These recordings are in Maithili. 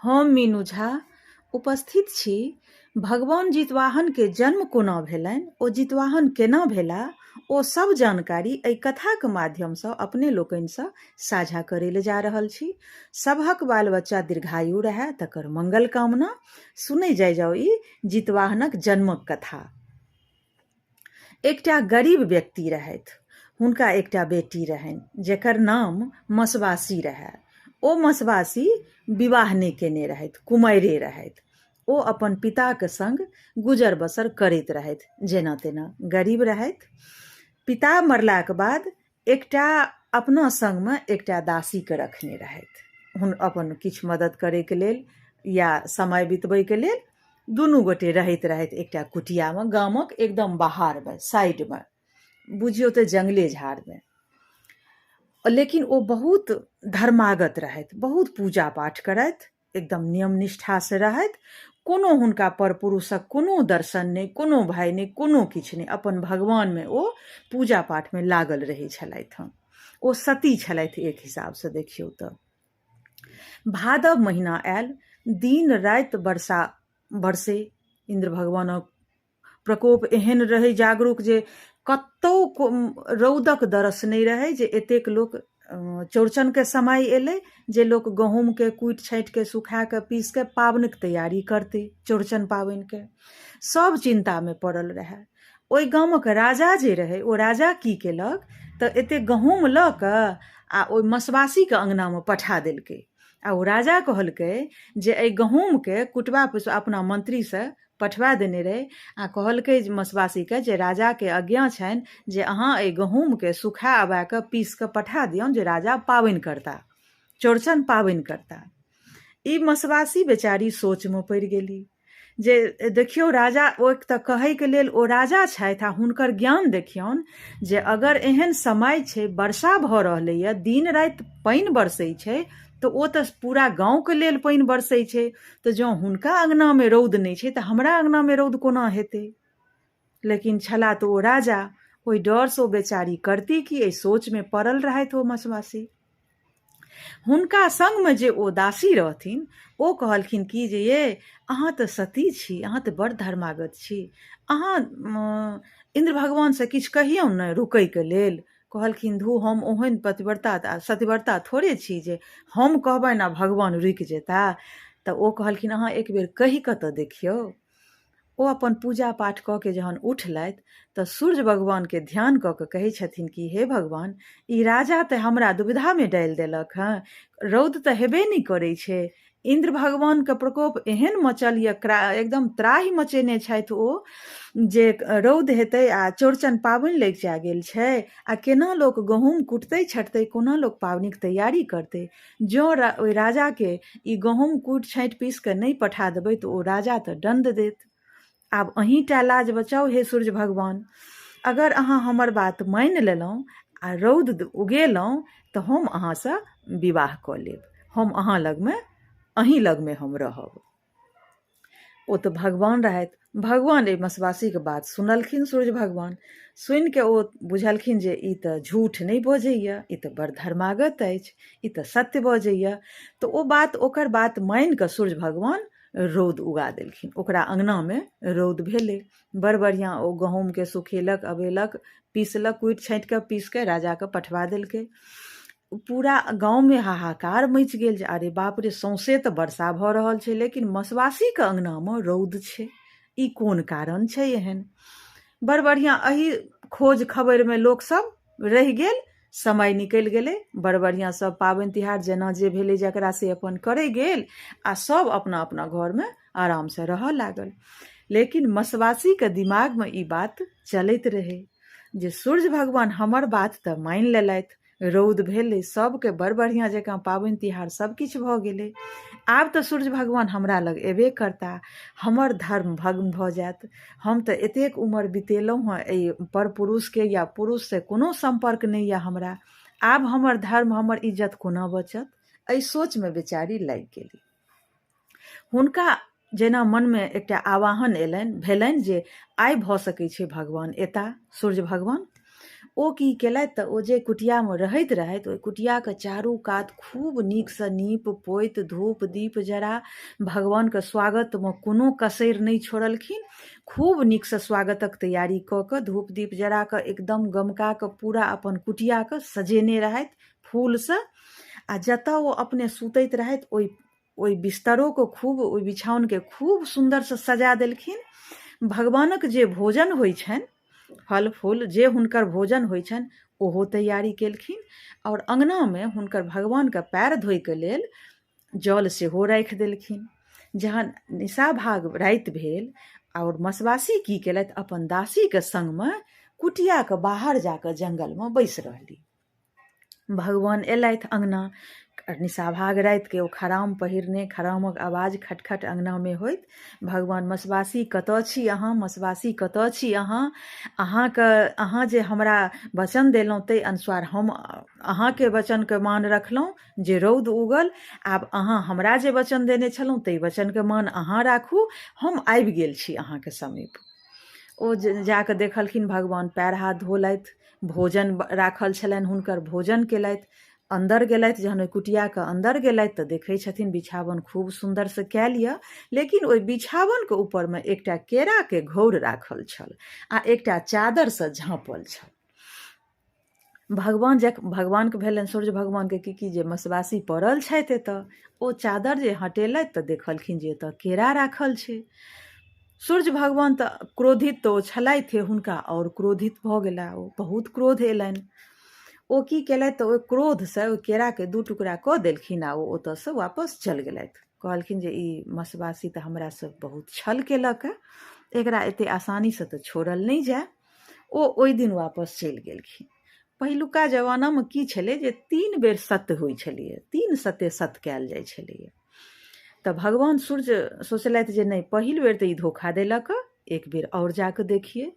हम मीनू झा उपस्थित छी। भगवान जितवाहनके जन्म कोना भेलनि, ओ जितवाहन केना भेला, ओ सब जानकारी एहि कथाके माध्यमसँ अपने लोकनिसँ साझा करै लए जा रहल छी। सबहक बाल बच्चा दीर्घायु रहए तकर मंगल कामना। सुनै जाइ जाउ ई जितवाहनक जन्मक कथा। एकटा गरीब व्यक्ति रहथि। हुनका एकटा बेटी रहनि जकर नाम मसवासी रहए। ओ मसवासी विवाह नहि केने रहथि, कुमारिए रहथि। ओ अपन पिताक संग गुजर बसर करैत रहथि जेना तेना गरीब रहथि। पिता मरलाक बाद एकटा अपना संगमे एकटा दासीके रखने रहथि हुन अपन किछु मदद करैके लेल या समय बितबैके लेल। दुनू गोटे रहैत रहथि एकटा कुटियामे गामक एकदम बाहरमे साइडमे, बुझियौ तऽ जङ्गले झाड़मे। लेकिन ओ बहुत धर्मागत रहथि, बहुत पूजा पाठ करथि, एकदम नियम निष्ठासँ रहथि। कोनो हुनका पर पुरुषक कोनो दर्शन नहि, कोनो भय नहि, कोनो किछु नहि। अपन भगवानमे ओ पूजा पाठमे लागल रहै छलथि हँ। ओ सती छलथि एक हिसाबसँ देखियौ तऽ। भादव महीना आयल, दिन राति वर्षा बरसै। इन्द्र भगवानक प्रकोप एहन रहै जागरूक जे कतहु रौदक दरस नहि रहै जे एतेक लोक चौड़चनके समय एलै जे लोक गहूँमके कुटि छाँटिके सुखाके पीसके पाबनिक तैयारी करतै। चौड़चन पाबनिके सब चिन्तामे पड़ल रहए। ओहि गामक राजा जे रहै, ओ राजा की केलक तऽ एतेक गहूँम लऽ कऽ आ ओहि मसवासीके अङ्गनामे पठा देलकै आ ओ राजा कहलकै जे एहि गहूँमके कुटबा पिसबा अपना मंत्रीसँ पठबा देने रहै आ कहलकै जे मसवासीके जे राजाके आज्ञा छनि जे अहाँ एहि गहूँमके सुखा उबा कऽ पीस कऽ पठा दियौन जे राजा पाबनि करता, चौड़चन पाबनि करता। ई मसवासी बेचारी सोचमे पड़ि गेली जे देखियौ राजा ओ तऽ कहैके लेल ओ राजा छथि आ हुनकर ज्ञान देखियौन जे अगर एहन समय छै, वर्षा भऽ रहलैए, दिन राति पानि बरसै छै, तऽ ओ तऽ पूरा गाँवके लेल पानि बरसै छै, तऽ जँ हुनका अङ्गनामे रौद नहि छै तऽ हमरा अङ्गनामे रौद कोना हेतै? लेकिन छला तऽ ओ राजा। ओहि डरसँ ओ बेचारी करती की, एहि सोचमे पड़ल रहथि ओ मसवासी। हुनका संगमे जे ओ दासी रहथिन ओ कहलखिन कि जे ये अहाँ तऽ सती छी, अहाँ तऽ बड़ धर्मागत छी, अहाँ इन्द्र भगवानसँ किछु कहियौ ने रुकैके लेल। कहलखिन धू, हम ओहन पतिव्रता सतिव्रता थोड़े छी जे हम कहबनि आ भगवान रुकि जेता। तऽ ओ कहलखिन अहाँ एक बेर कहि कऽ तऽ देखियौ। ओ अपन पूजा पाठ कऽ के जहन उठलथि तऽ सूर्य भगवानके ध्यान कऽ कऽ कहै छथिन कि हे भगवान, ई राजा तऽ हमरा दुविधामे डालि देलक हँ। रौद तऽ हेबे नहि करै छै, इन्द्र भगवानके प्रकोप एहन मचल यऽ, एकदम त्राहि मचेने छथि ओ जे रौद हेतै आ चौड़चन पाबनि लगिचा गेल छै आ केना लोक गहूँम कुटतै छटतै, कोना लोक पाबनिक तैयारी करतै? जँ ओहि राजाके ई गहूँम कुटि छाँटि पीस कऽ नहि पठा देबै तऽ ओ राजा तऽ दण्ड देत। आब अहीँटा लाज बचाउ हे सूर्य भगवान। अगर अहाँ हमर बात मानि लेलहुँ आ रौद उगेलहुँ तऽ हम अहाँसँ विवाह कऽ लेब, हम अहाँ लगमे, अहीँ लगमे हम रहब। ओ तऽ भगवान रहथि। भगवान एहि मसवासीके बात सुनलखिन। सूर्य भगवान सुनिके ओ बुझलखिन जे ई तऽ झूठ नहि बजैए, ई तऽ बड़ धर्मागत अछि, ई तऽ सत्य बजैए। तऽ ओ बात ओकर बात मानि कऽ सूर्य भगवान रौद उगा देलखिन। ओकरा अङ्गनामे रौद भेलै। बड़ बढ़िआँ ओ गहूँमके सुखेलक, अबेलक, पीसलक, कुटि छाँटि कऽ पीस कऽ राजाके पठबा देलकै। पूरा गाँवमे हाहाकार मचि गेल जे अरे बाप रे, सौँसे तऽ वर्षा भऽ रहल छै लेकिन मसवासीके अङ्गनामे रौद छै, ई कोन कारण छै एहन? बड़ बढ़िआँ एहि खोज खबरिमे लोकसभ रहि गेल। समय निकलि गेलै। बड़ बढ़िआँ सभ पाबनि तिहार जेना जे भेलै जकरा से अपन करै गेल आ सभ अपना अपना घरमे आरामसँ रहऽ लागल। लेकिन मसवासीके दिमागमे ई बात चलैत रहै जे सूर्य भगवान हमर बात तऽ मानि लेलथि, रौद भेलै, सभके बड़ बढ़िआँ जकाँ पाबनि तिहार सभ किछु भऽ गेलै, आब तऽ सूर्य भगवान हमरा लग एबे करता, हमर धर्म भग्न भऽ जायत। हम तऽ एतेक उमर बितेलहुँ हँ, एहि पर पुरुषके या पुरुषसँ कोनो सम्पर्क नहि यऽ हमरा, आब हमर धर्म हमर इज्जत कोना बचत? एहि सोचमे बेचारी लागि गेली। हुनका जेना मनमे एकटा आवाहन एलनि भेलनि जे आइ भऽ सकै छै भगवान एता, सूर्य भगवान। ओ की केलथि तऽ ओ जे कुटियामे रहैत रहथि ओहि कुटियाके चारू कात खूब नीकसँ नीप पोति धूप दीप जरा भगवानके स्वागतमे कोनो कसरि नहि छोड़लखिन। खूब नीकसँ स्वागतक तैयारी कऽ कऽ धूप दीप जरा कऽ एकदम गमका कऽ पूरा अपन कुटियाके सजेने रहथि फूलसँ। आ जतऽ ओ अपने सुतैत रहथि ओहि ओहि बिस्तरोके खूब ओहि बिछाओनके खूब सुन्दरसँ सजा देलखिन। भगवानक जे भोजन होइ छनि फल फूल जे हुनकर भोजन होइ छनि ओहो तैयारी केलखिन। आओर अङ्गनामे हुनकर भगवानके पएर धोइके लेल जल सेहो राखि देलखिन। जहन निशाभाग राति भेल आओर मसवासी की केलथि अपन दासीके सङ्गमे कुटियाके बाहर जाकऽ जङ्गलमे बैसि रहली। भगवान एलथि अङ्गना निशाभाग रातिके ओ खराम पहिरने खरामक आवाज खटखट अङ्गनामे होइत भगवान मसवासी कतऽ छी अहाँ मसवासी कतऽ छी अहाँ अहाँके अहाँ जे हमरा वचन देलहुँ ताहि अनुसार हम अहाँके वचनके मान रखलहुँ जे रौद उगल आब अहाँ हमरा जे वचन देने छलहुँ ताहि वचनके मान अहाँ राखू हम आबि गेल छी अहाँके समीप। ओ जाकऽ देखलखिन भगवान पएर हाथ धोलथि भोजन राखल छलनि हुनकर भोजन केलथि अन्दर गेलथि जहन ओहि कुटियाके अन्दर गेलथि तऽ देखै छथिन बिछावन खूब सुन्दरसँ कयल यऽ लेकिन ओहि बिछावनके ऊपरमे एकटा केराके घौर राखल छल आ एकटा चादरसँ झाँपल छल। भगवान जख भगवानके भेलनि सूर्य भगवानके कि की जे मसवासी पड़ल छथि एतऽ ओ चादर जे हटेलथि तऽ देखलखिन जे एतऽ केरा राखल छै। सूर्य भगवान तऽ क्रोधित तऽ ओ छलथि हुनका आओर क्रोधित भऽ गेला ओ बहुत क्रोध एलनि। ओ की केलथि तऽ ओहि क्रोधसँ ओहि केराके दू टुकड़ा कऽ देलखिन आ ओ ओतऽसँ वापस चलि गेलथि। कहलखिन जे ई मसवासी तऽ हमरासँ बहुत छल केलक एकरा एते आसानीसँ तऽ छोड़ल नहि जाय। ओ ओहि दिन वापस चलि गेलखिन। पहिलुका जमानामे की छलै जे 3 बेर सत्य होइ छलैए, 3 सत्य सत्य कयल जाइ छलैए। तऽ भगवान सूर्य सोचलथि जे नहि पहिल बेर तऽ ई धोखा देलक, एक बेर आओर जाकऽ देखियै।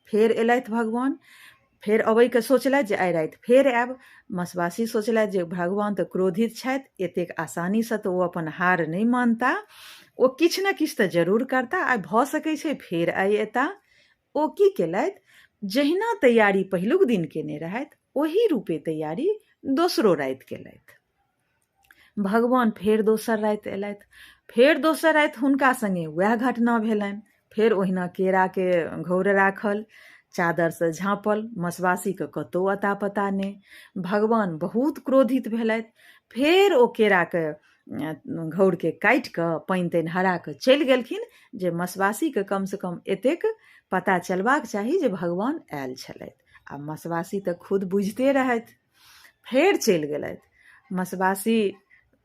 फेर एलथि भगवान, फेर अबैके सोचलथि जे आइ राति फेर आयब। मसवासी सोचलथि जे भगवान तऽ क्रोधित छथि, एतेक आसानीसँ तऽ ओ अपन हार नहि मानता, ओ किछु ने किछु तऽ जरूर करता, आइ भऽ सकै छै फेर आइ एता। ओ की केलथि, जहिना तैयारी पहिलुक दिन केने रहथि ओही रूपे तैयारी दोसरो राति केलथि। भगवान फेर दोसर राति एलथि, फेर दोसर राति हुनका संगे वएह घटना भेलनि। फेर ओहिना केराके घौर राखल, चादरसँ झाँपल, मसवासीके कतहु अता पता नहि। भगवान बहुत क्रोधित भेलथि। फेर ओ केराके घौरके काटि कऽ पानि तानि हरा कऽ चलि गेलखिन जे मसवासीके कमसँ कम एतेक पता चलबाक चाही जे भगवान आयल छलथि। आ मसवासी तऽ खुद बुझिते रहथि। फेर चलि गेलथि। मसवासी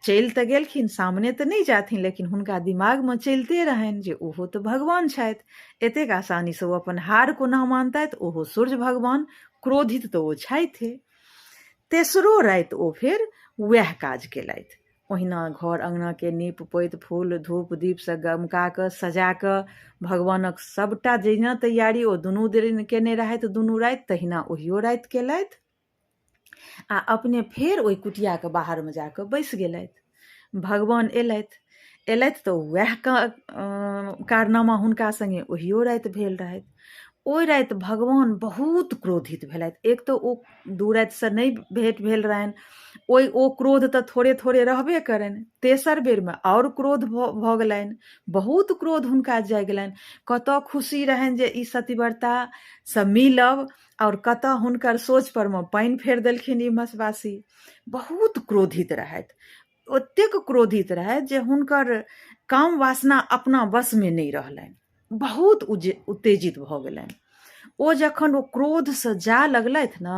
चलि तऽ गेलखिन, सामने तऽ नहि जाथिन, लेकिन हुनका दिमागमे चलिते रहनि जे ओहो तऽ भगवान छथि, एतेक आसानीसँ ओ अपन हार कोना मानतथि, ओहो सूर्य भगवान, क्रोधित तऽ ओ छथिहे। तेसरो राति ओ फेर वएह काज केलथि। ओहिना घर अङ्गनाके नीप पोति फूल धूप दीपसँ गमका कऽ सजा कऽ भगवानक सबटा जहिना तैयारी ओ दुनू दिन केने रहथि दुनू राति तहिना ओहियो राति केलथि। आ अपने फेर ओहि कुटियाके बाहरमे जाकऽ बैस गेलथि। भगवान एलथि, एलथि तऽ वएह कारनामा हुनका सङ्गे ओहियो राति भेल रहथि। ओहि राति भगवान बहुत क्रोधित भेलथि। एक तऽ ओ दू रातिसँ नहि भेँट भेल रहनि, ओहि ओ क्रोध तऽ थोड़े थोड़े रहबे करनि, तेसर बेरमे आओर क्रोध भऽ गेलनि, बहुत क्रोध हुनका जागि गेलनि। कतऽ खुशी रहनि जे ई सतीव्रतासँ मिलब आओर कतऽ हुनकर सोच परमे पानि फेर देलखिन ई मसवासी। बहुत क्रोधित रहथि, ओतेक क्रोधित रहथि जे हुनकर काम वासना अपना वशमे नहि रहलनि, बहुत उत्तेजित भऽ गेलनि। ओ जखन ओ क्रोधसँ जा लगलथि ने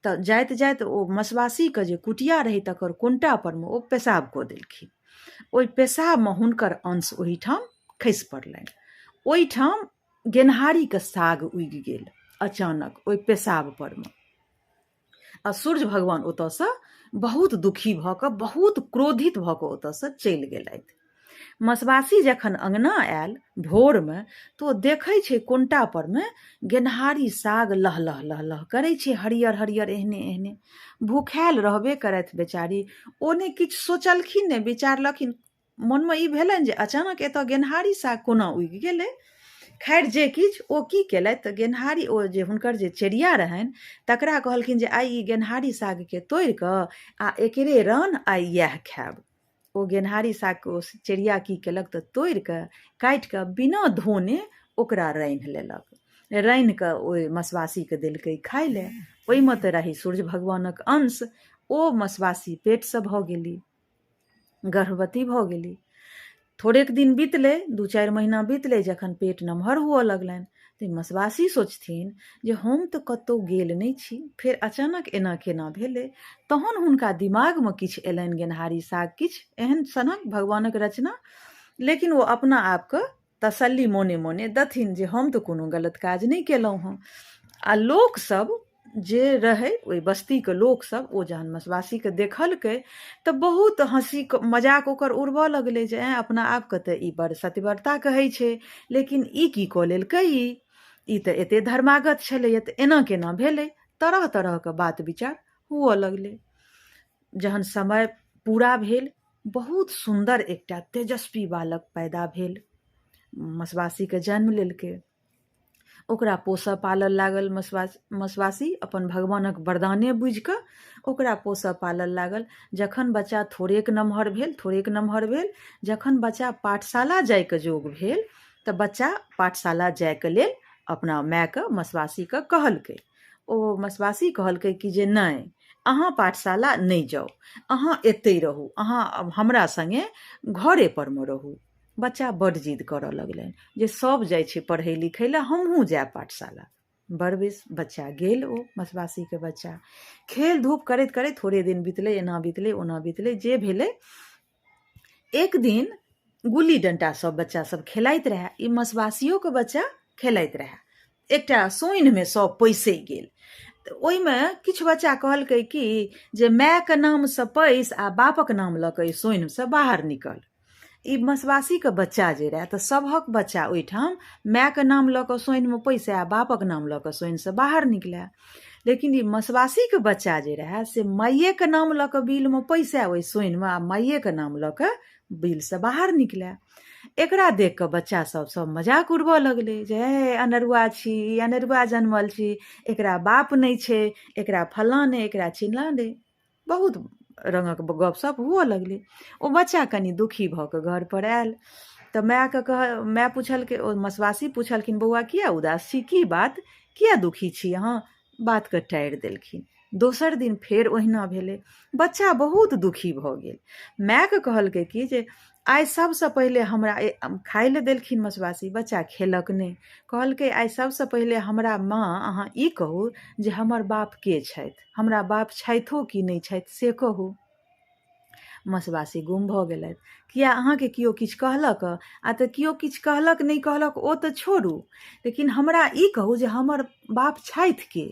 तऽ जाइत जाइत ओ मसवासीके जे कुटिया रहै तकर कोनटा परमे ओ पेशाब कऽ देलखिन। ओहि पेशाबमे हुनकर अंश ओहिठाम खसि पड़लनि। ओहिठाम गेनहारीके साग उगि गेल अचानक ओहि पेशाब परमे। आ सूर्य भगवान ओतऽसँ बहुत दुखी भऽ कऽ बहुत क्रोधित भऽ कऽ ओतऽसँ चलि गेलथि। मसवासी जखन अङ्गना आयल भोरमे तऽ ओ देखै छै कोनटा परमे गेनहारी साग लहलह लहलह करै छै, हरियर हरियर एहने एहने। भूखायल रहबे करथि बेचारी, ओ नहि किछु सोचलखिन नहि विचारलखिन, मनमे ई भेलनि जे अचानक एतऽ गेनहारी साग कोना उगि गेलै। खैर जे किछु, ओ की केलथि तऽ गेनहारी ओ जे हुनकर जे चेरिया रहनि तकरा कहलखिन जे आइ ई गेनहारी सागके तोड़ि कऽ आ एकरे रान आइ इएह खायब। ओ गेनहारी सागके ओ चेरिया की केलक तऽ तोड़ि कऽ काटि कऽ बिना धोने ओकरा रान्हि लेलक। रान्हि कऽ ओहि मसवासीके देलकै खाय लए। ओहिमे तऽ रहै सूर्य भगवानक अंश। ओ मसवासी पेटसँ भऽ गेली, गर्भवती भऽ गेली। थोड़ेक दिन बितलै, 2-4 महीना बितलै, जखन पेट नमहर हुअ लगलनि तऽ मसवासी सोचथिन जे हम तऽ कतहु गेल नहि छी, फेर अचानक एना केना भेलै। तहन हुनका दिमागमे किछु एलनि, गेनहारी साग किछु एहन सनक भगवानक रचना। लेकिन ओ अपना आपके तसल्ली मोने मोने देथिन जे हम तऽ कोनो गलत काज नहि केलहुँ हँ। आ लोकसभ जे रहै ओहि बस्तीके लोकसभ, ओ जहन मसवासीके देखलकै तऽ बहुत हँसी मजाक ओकर उड़बऽ लगलै जे ऐँ अपना आपके तऽ ई बड़ सतिव्रता कहै छै, लेकिन ई की कऽ लेलकै, ई तऽ एते धर्मागत छलैए तऽ एना केना भेलै। तरह तरहके बात विचार हुअ लगलै। जहन समय पूरा भेल, बहुत सुन्दर एकटा तेजस्वी बालक पैदा भेल, मसवासीके जन्म लेलकै। ओकरा पोसऽ पालऽ लागल मसवासी, अपन भगवानक वरदाने बुझिकऽ ओकरा पोसऽ पालऽ लागल। जखन बच्चा थोड़ेक नमहर भेल, थोड़ेक नमहर भेल, जखन बच्चा पाठशाला जाइके जोग भेल तऽ बच्चा पाठशाला जाइके लेल अपना मायके मसवासीके कहलकै। ओ मसवासी कहलकै कि जे नहि, अहाँ पाठशाला नहि जाउ, अहाँ एतहि रहू, अहाँ हमरा सङ्गे घरे परमे रहू। बच्चा बड्ड जिद करऽ लगलनि जे सभ जाइ छै पढ़ै लिखै लए, हमहूँ जायब पाठशाला। बड़ बेस बच्चा गेल, ओ मसवासीके बच्चा खेल धूप करैत करैत थोड़े दिन बितलै, एना बितलै ओना बितलै, जे भेलै। एक दिन गुल्ली डण्टा सभ बच्चा सब खेलाइत रहए, ई मसवासियोके बच्चा खेलाइत रहए। एकटा सोनिमे सभ पैसै गेल तऽ ओहिमे किछु बच्चा कहलकै कि जे मायके नामसँ पैस आ बापक नाम लऽ कऽ ई सोनिसँ बाहर निकल। ई मसवासीके बच्चा जे रहए तऽ सभक बच्चा ओहिठाम मायके नाम लऽ कऽ सोनिमे पैसए आ बापक नाम लऽ कऽ सोनिसँ बाहर निकलए। लेकिन ई मसवासीके बच्चा जे रहए से माइएके नाम लऽ कऽ बिलमे पैसए ओहि सोनिमे आ माइएके नाम लऽ कऽ बिलसँ बाहर निकलए। एकरा देख कऽ बच्चा सब सब मजाक उड़बऽ लगलै जे हे अनरुआ छी, ई अनरुआ जनमल छी, एकरा बाप नहि छै, एकरा फलाँ नहि, एकरा चिल्लाँ नहि, बहुत रङ्गक गपशप हुअ लगलै। ओ बच्चा कनि दुखी भऽ कऽ घरपर आयल तऽ मायके कह माय पुछलकै, ओ मसवासी पुछलखिन, बौआ किया उदास छी, की बात, किया दुखी छी अहाँ? बातके टारि देलखिन। दोसर दिन फेर ओहिना भेलै, बच्चा बहुत दुखी भऽ गेल। मायके कहलकै कि जे आइ सबसँ पहिले हमरा खाय लए देलखिन मसवासी, बच्चा खेलक नहि। कहलकै आइ सबसँ पहिले हमरा माँ अहाँ ई कहू जे हमर बाप के छथि, हमरा बाप छथिओ कि नहि छथि से कहू। मसवासी गुम भऽ गेलथि। किया अहाँके केओ किछु कहलक? आ तऽ केओ किछु कहलक नहि कहलक ओ तऽ छोड़ू, लेकिन हमरा ई कहू जे हमर बाप छथि के,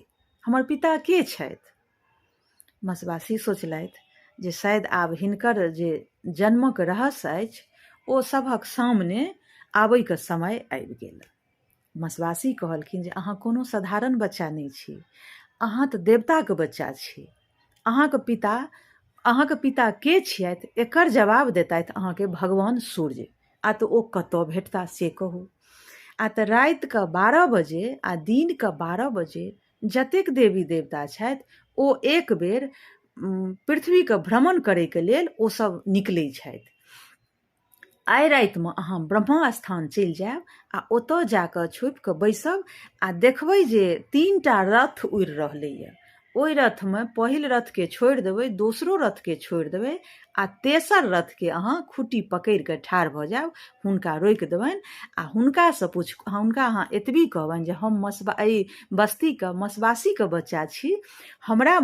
हमर पिता के छथि? मसवासी सोचलथि जे शायद आब हिनकर जे जन्मक रहस्य अछि ओ सभक सामने आबैके समय आबि गेल। मसवासी कहलखिन जे अहाँ कोनो साधारण बच्चा नहि छी, अहाँ तऽ देवताके बच्चा छी। अहाँके पिता के छियथि एकर जवाब देतथि अहाँके भगवान सूर्य। आ तऽ ओ कतऽ भेटता से कहू। आ तऽ रातिके 12 बजे आ दिनके 12 बजे जतेक देवी देवता छथि ओ एक बेर पृथ्वीके भ्रमण करैके लेल ओ सब निकलै छथि। आइ रातिमे अहाँ ब्रह्मा स्थान चलि जायब आ ओतऽ जाकऽ छुपिकऽ बैसब आ देखबै जे 3टा रथ उड़ि रहलैए। ओहि रथमे पहिल रथके छोड़ि देबै, दोसरो रथके छोड़ि देबै आ तेसर रथके अहाँ खुट्टी पकड़िकऽ ठाढ़ भऽ जायब, हुनका रोकि देबनि आ हुनकासँ पूछ हुनका अहाँ एतबी कहबनि जे हम एहि बस्तीके मसवासीके बच्चा छी, हमरा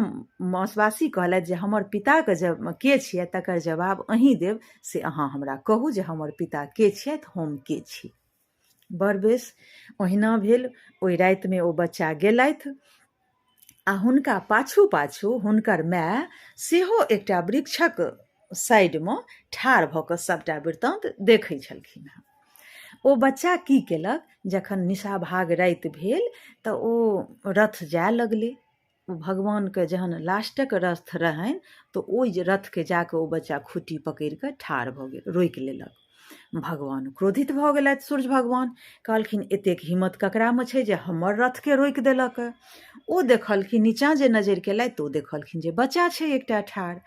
मसवासी कहलथि जे हमर पिताके के छियै तकर जवाब अहीँ देब, से अहाँ हमरा कहू जे हमर पिता के छियथि, हम के छी। बड़ बेस ओहिना भेल। ओहि रातिमे ओ बच्चा गेलथि आ हुनका पाछू पाछू हुनकर माय सेहो एकटा वृक्षक साइडमे ठाढ़ भऽ कऽ सभटा वृत्तान्त देखै छलखिन हँ। ओ बच्चा की केलक, जखन निशाभाग राति भेल तऽ ओ रथ जाय लगलै। ओ भगवानके जहन लास्टक रथ रहनि तऽ ओहि रथके जाकऽ ओ बच्चा खुट्टी पकड़ि कऽ ठाढ़ भऽ गेल, रोकि लेलक। भगवान क्रोधित भऽ गेलथि। सूर्य भगवान कहलखिन, एतेक हिम्मत ककरामे छै जे हमर रथके रोकि देलक? ओ देखलखिन, नीचाँ जे नजरि केलथि तऽ ओ देखलखिन जे बच्चा छै एकटा ठाढ़।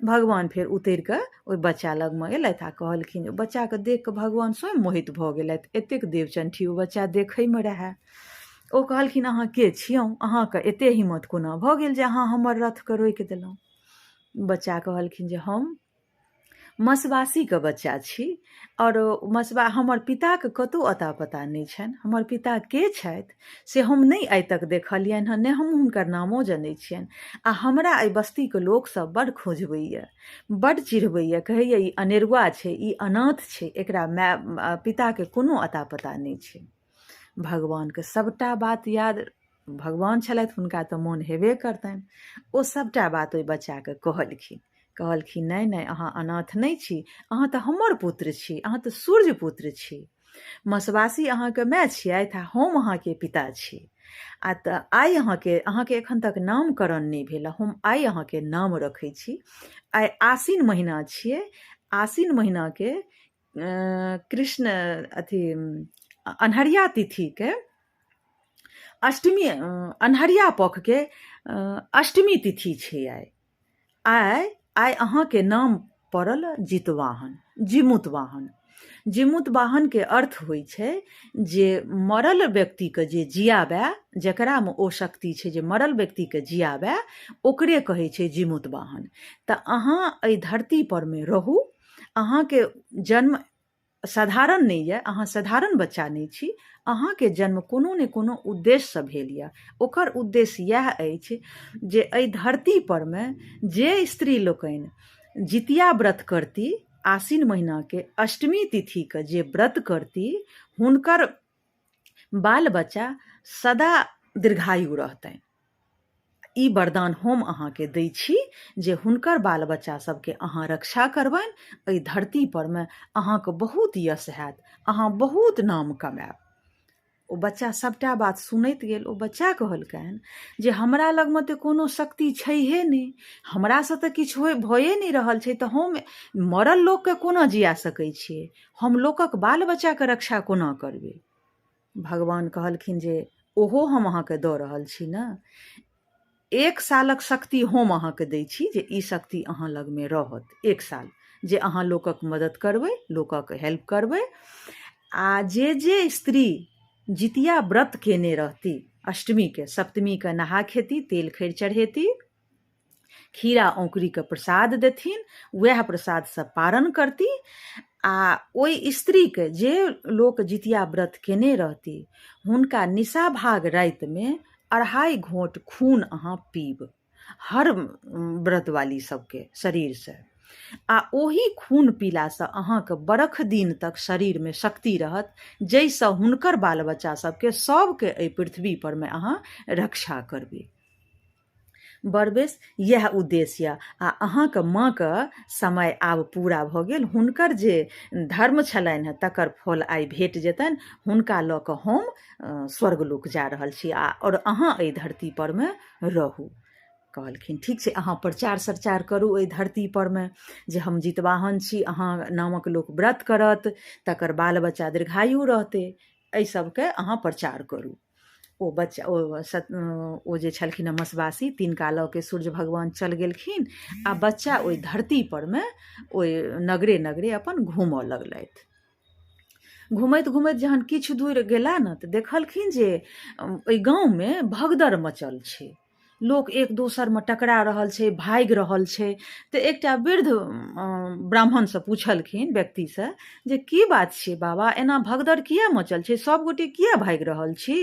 भगवान फेर उतरि कऽ ओहि बच्चा लगमे एलथि आ कहलखिन, बच्चाके देख कऽ भगवान स्वयं मोहित भऽ गेलथि, एतेक देवचंठी ओ बच्चा देखैमे रहए। ओ कहलखिन, अहाँ के छियौ? अहाँके एते हिम्मत कोना भऽ गेल जे अहाँ हमर रथके रोकि देलहुँ? बच्चा कहलखिन जे हम मसवासीके बच्चा छी आओर मसवा हमर पिताके कतहु अता पता नहि छनि। हमर पिता के छथि से हम नहि आइ तक देखलियनि हँ, नहि हम हुनकर नामो जनै छियनि। आ हमरा एहि बस्तीके लोकसभ बड्ड खोजबैए, बड्ड चिढ़बैए, कहैए ई अनेरुआ छै, ई अनाथ छै, एकरा माय पिताके कोनो अता पता नहि छै। भगवानके सभटा बात याद, भगवान छलथि, हुनका तऽ मोन हेबे करतनि। ओ सभटा बात ओहि बच्चाके कहलखिन। कहलखिन, नहि नहि, अहाँ अनाथ नहि छी, अहाँ तऽ हमर पुत्र छी, अहाँ तऽ सूर्य पुत्र छी। मसवासी अहाँके माय छियथि आ हम अहाँके पिता छी। आ तऽ आइ अहाँके एखन तक नामकरण नहि भेल, हम आइ अहाँके नाम रखै छी। आइ आसिन महीना छियै, आसिन महीनाके कृष्ण अथी अन्हरिया तिथिके अष्टमी, अन्हरिया पखके अष्टमी तिथि छै आइ। आइ आइ अहाँके नाम पड़ल जितवाहन, जिमुतवाहन। जिमुतवाहनके अर्थ होइ छै जे मरल व्यक्तिके जे जियाबए, जकरामे ओ शक्ति छै जे मरल व्यक्तिके जियाबए, ओकरे कहै छै जिमुतवाहन। तऽ अहाँ एहि धरती परमे रहू। अहाँके जन्म साधारण नहि यऽ, अहाँ साधारण बच्चा नहि छी। अहाँके जन्म कोनो ने कोनो उद्देश्यसँ भेल यऽ। ओकर उद्देश्य इएह अछि जे एहि धरती परमे जे स्त्री लोकनि जितिया व्रत करती, आसिन महीनाके अष्टमी तिथिके जे व्रत करती, हुनकर बाल बच्चा सदा दीर्घायु रहतनि। ई वरदान हम अहाँके दै छी जे हुनकर बाल बच्चा सबके अहाँ रक्षा करबनि। एहि धरती परमे अहाँके बहुत यश हैत, अहाँ बहुत नाम कमायब। ओ बच्चा सभटा बात सुनैत गेल। ओ बच्चा कहलकनि जे हमरा लगमे तऽ कोनो शक्ति छैहे नहि, हमरासँ तऽ किछु होइ भए नहि रहल छै, तऽ हम मरल लोकके कोना जिया सकै छियै? हम लोकक बाल बच्चाके रक्षा कोना करबै? भगवान कहलखिन जे ओहो हम अहाँके दऽ रहल छी ने। एक सालक शक्ति हम अहाँके दै छी जे ई शक्ति अहाँ लगमे रहत एक साल, जे अहाँ लोकक मदद करबै, लोकक हेल्प करबै। आ जे जे स्त्री जितिया व्रत केने रहती, अष्टमीके सप्तमीके नहा खेती, तेल खैर चढ़ेती, खीरा औंकरीके प्रसाद देथिन, उएह प्रसादसँ पारण करती, आ ओहि स्त्रीके जे लोक जितिया व्रत केने रहती हुनका निशाभाग रातिमे 2.5 घोंट खून अहाँ पीब, हर व्रतवाली सबके शरीरसँ। आ ओहि खून पीलासँ अहाँके बरख दिन तक शरीरमे शक्ति रहत, जाहिसँ हुनकर बाल बच्चा सबके सबके एहि पृथ्वी परमे अहाँ रक्षा करबै। बड़ बेस इएह उद्देश्य यऽ। आ अहाँके माँके समय आब पूरा भऽ गेल, हुनकर जे धर्म छलनि हेँ तकर फल आइ भेट जेतनि। हुनका लऽ कऽ हम स्वर्गलोक जा रहल छी आ आओर अहाँ एहि धरती परमे रहू। कहलखिन, ठीक छै, अहाँ प्रचार सरचार करू एहि धरती परमे जे हम जितवाहन छी, अहाँ नामक लोक व्रत करत तकर बाल बच्चा दीर्घायु रहतै, एहि सबके अहाँ प्रचार करू। ओ बच्चा ओ ओ जे छलखिन हँ मसवासी, तिनका लऽ के सूर्य भगवान चलि गेलखिन आ बच्चा ओहि धरती परमे ओहि नगरे नगरे अपन घूमऽ लगलथि। घुमैत घुमैत जहन किछु दूर गेला ने तऽ देखलखिन जे ओहि गाँवमे भगदड़ मचल छै, लोक एक दोसरमे टकरा रहल छै, भागि रहल छै। तऽ एकटा वृद्ध ब्राह्मणसँ पुछलखिन, व्यक्तिसँ, जे की बात छियै बाबा, एना भगदड़ किए मचल छै, सभगोटे किए भागि रहल छी?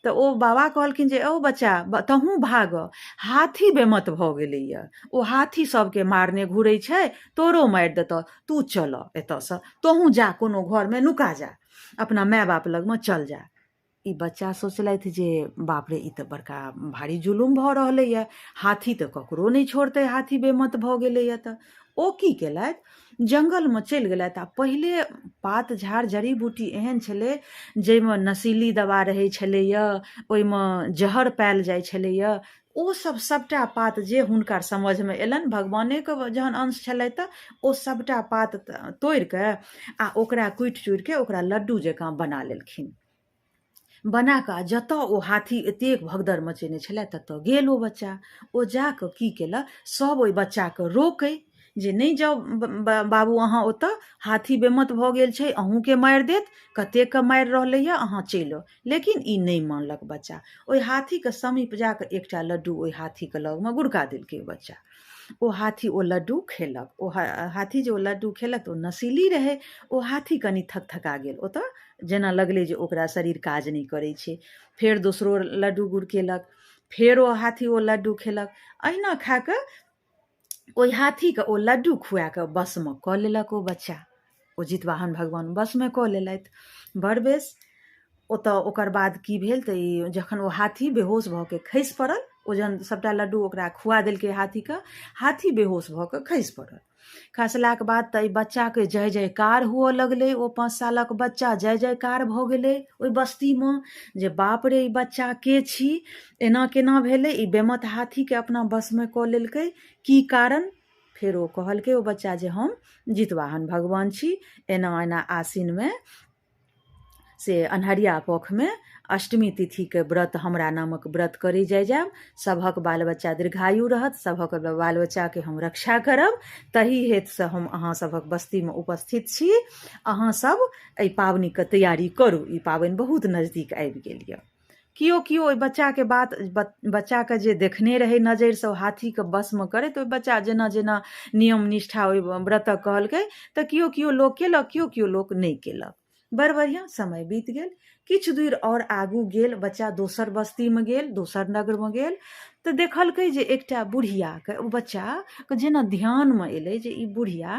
तऽ ओ बाबा कहलखिन जे औ बच्चा, तहूँ भागऽ, हाथी बेमत भऽ गेलैए, ओ हाथी सभके मारने घुरै छै, तोरो मारि देतऽ, तू चलऽ एतऽसँ, तोहूँ जा कोनो घरमे नुका जा, अपना माय बाप लगमे चल जा। ई बच्चा सोचलथि जे बाप रे, ई तऽ बड़का भारी जुलुम भऽ रहलैए, हाथी तऽ ककरो नहि छोड़तै, हाथी बेमत भऽ गेलैए। तऽ ओ की केलथि, जङ्गलमे चलि गेलथि। आ पहिले पात झाड़ जड़ी बूटी एहन छलै जाहिमे नशीली दवा रहै छलैए, ओहिमे जहर पायल जाइ छलैए। ओ सब सबटा पात जे हुनकर समझमे एलनि, भगवानेके जहन अंश छलै तऽ ओ सबटा पात तोड़िके आ ओकरा कुटि चुड़िके ओकरा लड्डू जकाँ बना लेलखिन। बना कऽ आ जतऽ ओ हाथी एतेक भगदड़ मचेने छलै ततऽ गेल ओ बच्चा। ओ जा कऽ की केलक, सब ओहि बच्चाके रोकै जे नहि जाउ बाबू अहाँ ओतऽ, हाथी बेमत भऽ गेल छै, अहूँके मारि देत, कतेकके मारि रहलैए, अहाँ चलि आउ। लेकिन ई नहि मानलक बच्चा। ओहि हाथीके समीप जा कऽ एकटा लड्डू ओहि हाथीके लगमे गुड़का देलकै ओ बच्चा। ओ हाथी ओ लड्डू खेलक। ओ हाथी जे ओ लड्डू खेलक तऽ ओ नशीली रहै। ओ हाथी कनि थकथका गेल ओतऽ, जेना लगलै जे ओकरा शरीर काज नहि करै छै। फेर दोसरो लड्डू गुड़केलक, फेर ओ हाथी ओ लड्डू खेलक। अहिना खा कऽ ओहि हाथीके ओ लड्डू खुआ कऽ वशमे कऽ लेलक ओ बच्चा। ओ जितवाहन भगवान वशमे कऽ लेलथि। बड़ बेस। ओतऽ ओकर बाद की भेल तऽ ई जखन ओ हाथी बेहोश भऽ के खसि पड़ल, ओ जहन सबटा लड्डू ओकरा खुआ देलकै हाथीके, हाथी बेहोश भऽ कऽ खसि पड़ल। खसलाके बाद तऽ एहि बच्चाके जय जयकार हुअ लगलै। ओ 5 सालक बच्चा जय जयकार भऽ गेलै ओहि बस्तीमे जे बाप रे, ई बच्चा के छी, एना केना भेलै, ई बेमत हाथीके अपना वशमे कऽ लेलकै, की कारण? फेर ओ कहलकै ओ बच्चा जे हम जितवाहन भगवान छी, एना एना आसिनमे से अन्हरिया पखमे अष्टमी तिथिके व्रत, हमरा नामक व्रत करै जाय जायब, सभक बाल बच्चा दीर्घायु रहत, सभक बाल बच्चाके हम रक्षा करब, तही हेतुसँ हम अहाँ सभक बस्तीमे उपस्थित छी। अहाँ सब एहि पाबनिके तैयारी करू, ई पाबनि बहुत नजदीक आबि गेल यऽ। केओ केओ ओहि बच्चाके बात, बच्चाके जे देखने रहै नजरिसँ ओ हाथीके वशमे करैत, ओहि बच्चा जेना जेना नियम निष्ठा ओहि व्रतक कहलकै तऽ केओ केओ लोक केलक, केओ केओ लोक नहि केलक। बड़ बढ़िआँ समय बीत गेल। किछु दूर आओर आगू गेल बच्चा, दोसर बस्तीमे गेल, दोसर नगरमे गेल तऽ देखलकै जे एकटा बुढ़ियाके ओ बच्चाके जेना ध्यानमे एलै जे ई बुढ़िया,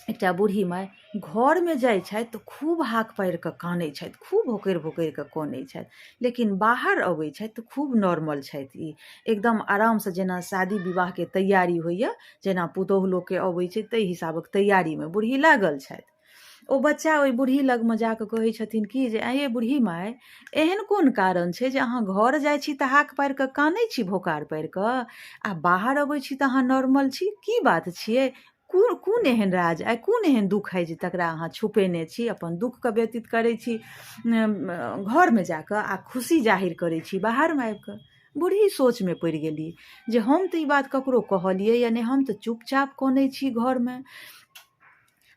एकटा बूढ़ी माय घरमे जाइ छथि तऽ खूब हाक पारि कऽ कानै छथि, खूब भोकरि भोकरि कऽ कनै छथि, लेकिन बाहर अबै छथि तऽ खूब नॉर्मल छथि, ई एकदम आरामसँ, जेना शादी विवाहके तैयारी होइए, जेना पुतोहु लोकके अबै छै ताहि हिसाबक तैयारीमे बूढ़ी लागल छथि। ओ बच्चा ओहि बूढ़ी लगमे जाकऽ कहै छथिन कि जे आँय ये बूढ़ी माय, एहन कोन कारण छै जे अहाँ घर जाइ छी तऽ हाक पारि कऽ कानै छी, भोकार पारि कऽ, आ बाहर अबै छी तऽ अहाँ नॉर्मल छी, की बात छियै? कोन कोन एहन राज आइ, कोन एहन दुःख हइ जे तकरा अहाँ छुपेने छी, अपन दुःखके व्यतीत करै छी घरमे जाकऽ आ खुशी जाहिर करै छी बाहरमे आबिकऽ? बूढ़ी सोचमे पड़ि गेली जे हम तऽ ई बात ककरो कहलियै या नहि, हम तऽ चुपचाप कनै छी घरमे,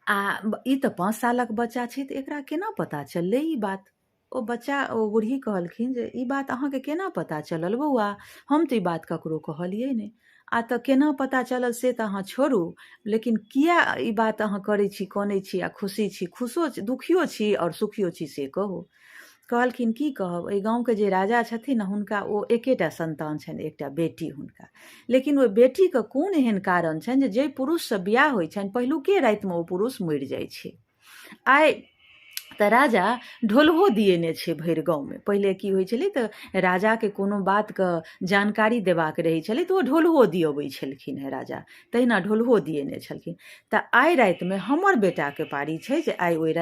आ ई तऽ 5 सालक बच्चा छै तऽ एकरा केना पता चललै ई बात? ओ बच्चा, ओ बूढ़ी कहलखिन जे ई बात अहाँके केना पता चलल बौआ? हम तऽ ई बात ककरो कहलियै नहि। आ तऽ केना पता चलल से तऽ अहाँ छोड़ू, लेकिन किया ई बात अहाँ करै छी, कनै छी आ खुशी छी, खुशो दुखियो छी आओर सुखियो छी, से कहू। कहलखिन की कहब, एहि गाँवके जे राजा छथिन हुनका ओ एकेटा संतान छनि, एकटा बेटी हुनका। लेकिन ओहि बेटीके कोन एहन कारण छनि जे जाहि पुरुषसँ बियाह होइ छनि पहिलुके रातिमे ओ पुरुष मरि जाइ छै। आइ तऽ राजा ढोलहो दिएने छै भरि गाँवमे। पहिले की होइ छलै तऽ राजाके कोनो बातके जानकारी देबाक रहै छलै तऽ ओ ढोलहो दिअबै छलखिन हेँ राजा, तहिना ढोलहो दिएने छलखिन। तऽ आइ रातिमे हमर बेटाके पारी छै जे आइ ओहि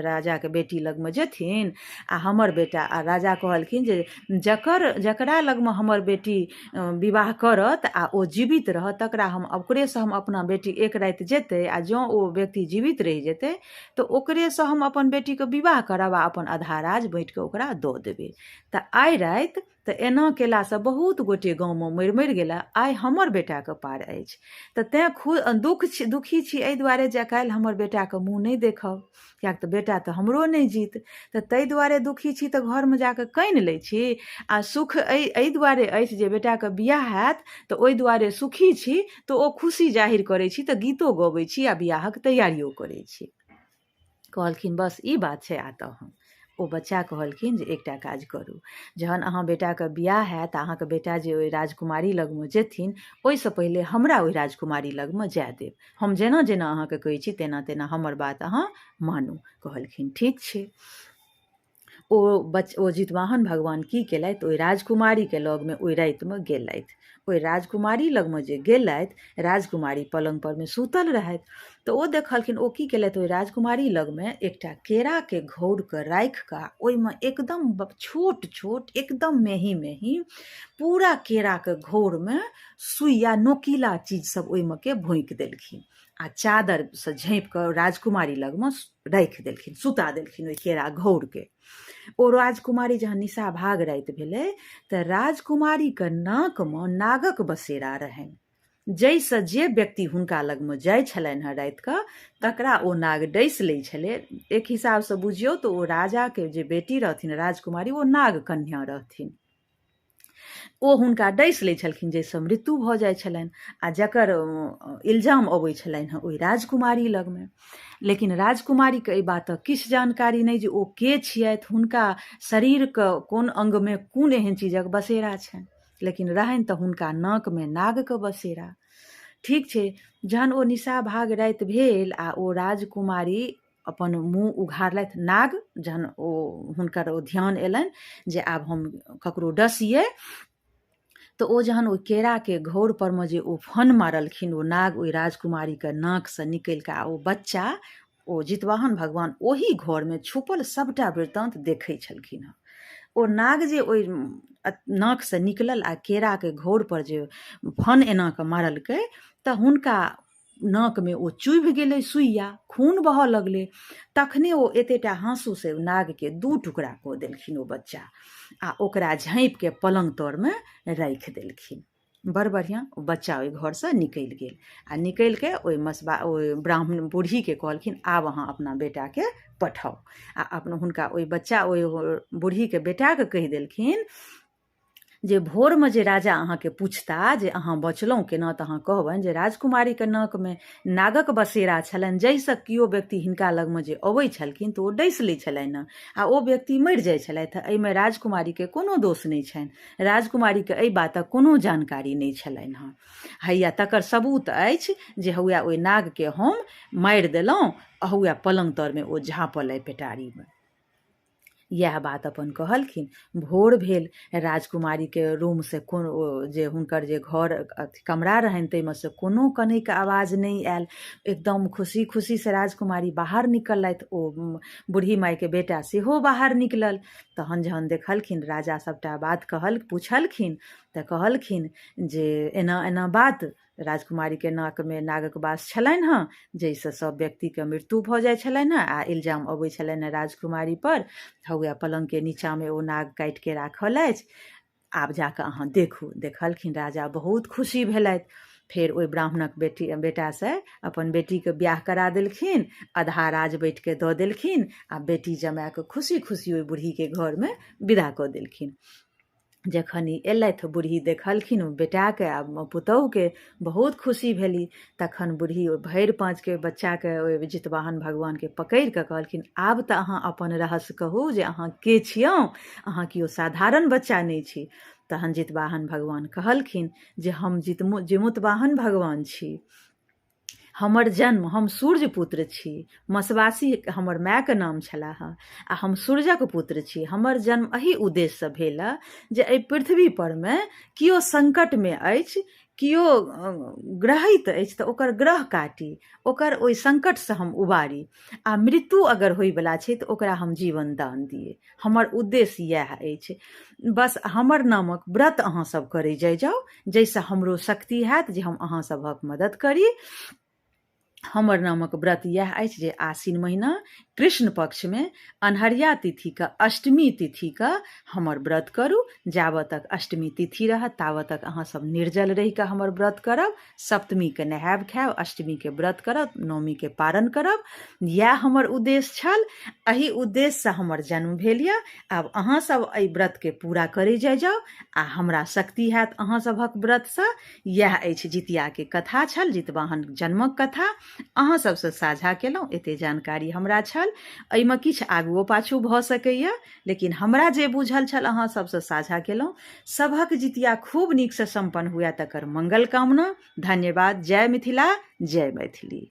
राजाके बेटी लगमे जेथिन आ हमर बेटा, आ राजा कहलखिन जे जकर जकरा लगमे हमर बेटी विवाह करत आ ओ जीवित रहत तकरा हम, ओकरेसँ हम अपना बेटी एक राति जेतै, आ जँ ओ व्यक्ति जीवित रहि जेतै तऽ ओकरेसँ हम अपन बेटीके विवाह करब आ अपन आधा राज बाँटिकऽ ओकरा दऽ देबै। तऽ आइ राति तऽ एना केलासँ बहुत गोटे गाँवमे मरि मरि गेला, आइ हमर बेटाके पार अछि तऽ तेँ दुख छी, दुखी छी एहि दुआरे जे काल्हि हमर बेटाके मुँह नहि देखब, किएक तऽ बेटा तऽ हमरो नहि जीत, तऽ ताहि दुआरे दुखी छी तऽ घरमे जाकऽ कानि लै छी। आ सुख एहि दुआरे अछि जे बेटाके बियाह हैत तऽ ओहि दुआरे सुखी छी, तऽ ओ खुशी जाहिर करै छी तऽ गीतो गबै छी आ बियाहक तैयारियो करै छी। कहलखिन बस ई बात छै। आ तऽ हम ओ बच्चा कहलखिन जे एकटा काज करू, जहन अहाँ बेटाके बियाह हैत आ अहाँके बेटा जे ओहि राजकुमारी लगमे जेथिन, ओहिसँ पहिले हमरा ओहि राजकुमारी लगमे जाय देब। हम जेना जेना अहाँके कहै छी तेना तेना हमर बात अहाँ मानू। कहलखिन ठीक छै। ओ बच ओ जितवाहन भगवान की केलथि, ओहि राजकुमारीके लगमे ओहि रातिमे गेलथि। ओहि राजकुमारी लगमे जे गेलथि, राजकुमारी पलङ्ग परमे सुतल रहथि, तऽ ओ देखलखिन। ओ की केलथि, ओहि राजकुमारी लगमे एकटा केराके घौरके राखि कऽ ओहिमे एकदम छोट छोट, एकदम मेही मेही पूरा केराके घौरमे सुइया नोकीला चीज सब ओहिमे के भोँकि देलखिन आ चादरसँ झाँपि कऽ राजकुमारी लगमे राखि देलखिन, सुता देलखिन ओहि केरा घौरके। ओ राजकुमारी जहन निशा भाग राति भेलै तऽ राजकुमारीके नाकमे नागक बसेरा रहनि, जाहिसँ जे व्यक्ति हुनका लगमे जाइ छलनि हेँ रातिके तकरा ओ नाग डसि लै छलै। एक हिसाबसँ बुझियौ तऽ ओ राजाके जे बेटी रहथिन राजकुमारी, ओ नाग कन्या रहथिन। ओ हुनका डसि लै छलखिन, जाहिसँ मृत्यु भऽ जाइ छलनि आ जकर इल्जाम अबै छलनि हेँ ओहि राजकुमारी लगमे। लेकिन राजकुमारीके एहि बातक किछु जानकारी नहि जे ओ के छियथि, हुनका शरीरके कोन अङ्गमे कोन एहन चीजक बसेरा छनि। लेकिन रहनि तऽ हुनका नाकमे नागके बसेरा। ठीक छै, जहन ओ निशा भाग राति भेल आ ओ राजकुमारी अपन मुँह उघारलथि, नाग जहन ओ हुनकर ओ ध्यान अयलनि जे आब हम ककरो डसियै, तऽ ओ जहन ओहि केराके घौर परमे जे ओ फन मारलखिन, ओ नाग ओहि राजकुमारीके नाकसँ निकलि कऽ आ ओ बच्चा ओ जितवाहन भगवान ओहि घरमे छुपल सभटा वृत्तान्त देखै छलखिन हँ। ओ नाग जे ओहि नाकसँ निकलल आ केराके घौर पर जे फन एना कऽ मारलकै तऽ हुनका नाकमे ओ चुभि गेलै सुइया, खून बहऽ लगलै। तखने ओ एतेटा हाँसूसँ नागके दू टुकड़ा कऽ देलखिन ओ बच्चा आ ओकरा झाँपिके पलङ्ग तरमे राखि देलखिन। बड़ बढ़िआँ, ओ बच्चा ओहि घरसँ निकलि गेल आ निकलिके ओहि मसबा ओहि ब्राह्मण बूढ़ीके कहलखिन, आब अहाँ अपना बेटाके पठाउ। आ अपन हुनका ओहि बच्चा ओहि बूढ़ीके बेटाके कहि देलखिन जे भोरमे जे राजा अहाँके पुछता जे अहाँ बचलहुँ केना, तऽ अहाँ कहबनि जे राजकुमारीके नाकमे नागक बसेरा छलनि, जाहिसँ केओ व्यक्ति हिनका लगमे जे अबै छलखिन तऽ ओ डसि लै छलनि हँ आ ओ व्यक्ति मरि जाइ छलथि। एहिमे राजकुमारीके कोनो दोष नहि छनि। राजकुमारीके एहि बातक कोनो जानकारी नहि छलनि हँ। हैया तकर सबूत अछि जे हौआ ओहि नागके हम मारि देलहुँ, हौआ पलङ्ग तरमे ओ झाँपल अइ पेटारीमे। इएह बात अपन कहलखिन। भोर भेल, राजकुमारीके रूमसँ कोनो जे हुनकर जे घर अथी कमरा रहनि ताहिमे से कोनो कनैके आवाज नहि आयल। एकदम खुशी खुशीसँ राजकुमारी बाहर निकललथि, ओ बूढ़ी मायके बेटा सेहो बाहर निकलल। तहन जहन देखलखिन राजा सभटा बात कहल पुछलखिन तऽ कहलखिन जे एना एना बात, राजकुमारीके नाकमे नागक वास छलनि हँ, जाहिसँ सभ व्यक्तिके मृत्यु भऽ जाइ छलनि हँ आ इल्जाम अबै छलनि हँ राजकुमारीपर। हौए पलङ्गके नीचाँमे ओ नाग काटिके राखल अछि, आब जाकऽ अहाँ देखू। देखलखिन राजा, बहुत खुशी भेलथि। फेर ओहि ब्राह्मणक बेटी बेटासँ अपन बेटीके बियाह करा देलखिन, आधा राज बैठके दऽ देलखिन आ बेटी जमाएके खुशी खुशी ओहि बूढ़ीके घरमे विदा कऽ देलखिन। जखन ई अयलथि, बूढ़ी देखलखिन बेटाके आ पुतहुके, बहुत खुशी भेली। तखन बूढ़ी ओहि भरि पाँचके बच्चाके ओहि जितवाहन भगवानके पकड़ि कऽ कहलखिन, आब तऽ अहाँ अपन रहस्य कहू जे अहाँ के छियौं, अहाँ केओ साधारण बच्चा नहि छी। तहन जितवाहन भगवान कहलखिन जे हम जिमुतवाहन भगवान छी, हमर जन्म, हम सूर्य पुत्र छी, मसवासी हमर मायके नाम छलाह आ हम सूर्यक पुत्र छी। हमर जन्म एहि उद्देश्यसँ भेल जे एहि पृथ्वी परमे केओ सङ्कटमे अछि, केओ ग्रहित अछि तऽ ओकर ग्रह काटी, ओकर ओहि सङ्कटसँ हम उबारी आ मृत्यु अगर होइवला छै तऽ ओकरा हम जीवन दान दियै। हमर उद्देश्य इएह अछि। बस हमर नामक व्रत अहाँ सब करै जाइ जाउ, जाहिसँ हमरो शक्ति हैत जे हम अहाँ सभक मदद करी। हमर नामक व्रत इएह अछि जे आश्विन महीना कृष्ण पक्षमे अन्हरिया तिथिके अष्टमी तिथिके हमर व्रत करू। जाबऽ तक अष्टमी तिथि रहत ताबऽ तक अहाँ सब निर्जल रहिकऽ हमर व्रत करब। सप्तमीके नहायब खायब, अष्टमीके व्रत करब, नवमीके पारण करब। इएह हमर उद्देश्य छल, एहि उद्देश्यसँ हमर जन्म भेल यऽ। आब अहाँ सब एहि व्रतके पूरा करै जाइ जाउ आ हमरा शक्ति हैत अहाँ सभक व्रतसँ। इएह अछि जितियाके कथा छल, जितवाहन जन्मक कथा अहाँ सबसँ साझा केलहुँ। एते जानकारी हमरा छल, एहिमे किछु आगुओ पाछू भऽ सकैए, लेकिन हमरा जे बुझल छल अहाँ सबसँ साझा केलहुँ। सभक जितिया खूब नीकसँ सम्पन्न हुए तकर मंगल कामना। धन्यवाद। जय मिथिला, जय मैथिली।